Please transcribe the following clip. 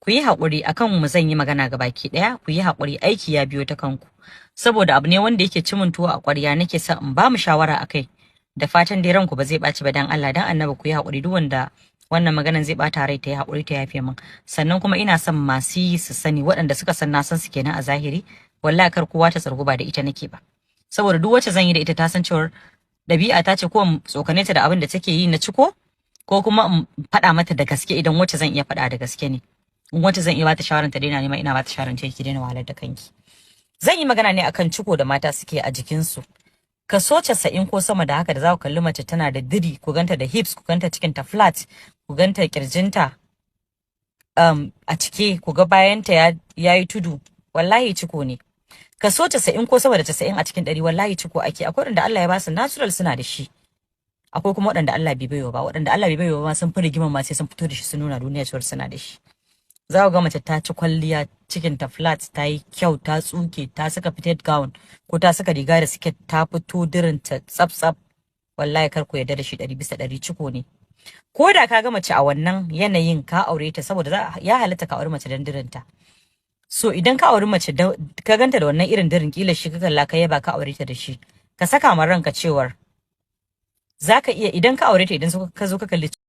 Ku yi haƙuri, akan mu zan yi magana ga baki ɗaya. Ku yi haƙuri, aiki ya biyo ta kanku. Saboda abu ne wanda yake cimin tuwo a ƙwarya, nake son in ba mu shawara akai. Da fatan dai ranku ba zai ɓaci ba. Dan Allah dan Annabi ku yi haƙuri, duk wanda wannan maganan zai ɓata rai ta yi haƙuri ta yafe min. Sannan kuma ina son masu yi su sani, waɗanda suka san na san su kenan a zahiri, wallahi kar kowa ta tsargu, ba da ita nake ba. Saboda duk wacce zan yi da ita ta san cewar ɗabi'a ta ce, ko in tsokane ta da abin da take yi na ciko, ko kuma in faɗa mata da gaske idan wacce zan iya faɗa da gaske ne. In wacce zan iya bata shawaran ta daina nema, ina bata shawaran ce ki daina wahalar da kanki. Zan yi magana ne akan ciko da mata suke a jikinsu. Kaso 90 ko sama da haka da za ku kalli mace tana da diri, ku ganta da hips, ku ganta cikin ta flat, ku ganta kirjinta a cike, ku ga bayanta ya yi tudu, wallahi ciko ne. Kaso 90 ko sama da 90 a cikin 100, wallahi ciko ake. Akwai waɗanda Allah ya ba su natural suna da shi, akwai kuma waɗanda Allah bai baiwa ba. Waɗanda Allah bai baiwa ba sun fi rigima ma sai sun fito da shi sun nuna duniya cewar suna da shi. Za ku ga mace ta ci kwalliya, cikin ta flat, ta yi kyau, ta tsuke, ta saka fitted gown ko ta saka riga da siket, ta fito dirin ta tsaf tsaf. Wallahi kar ku yarda da shi 100% ciko ne. Ko da ka ga mace a wannan yanayin ka aure ta, saboda ya halatta ka aure mace dan dirinta. So idan ka auri mace ka ganta da wannan irin dirin, kila shi ka kalla ka yaba ka aure ta da shi, ka saka ma ranka cewar zaka iya, idan ka aure ta, idan ka zo ka kalli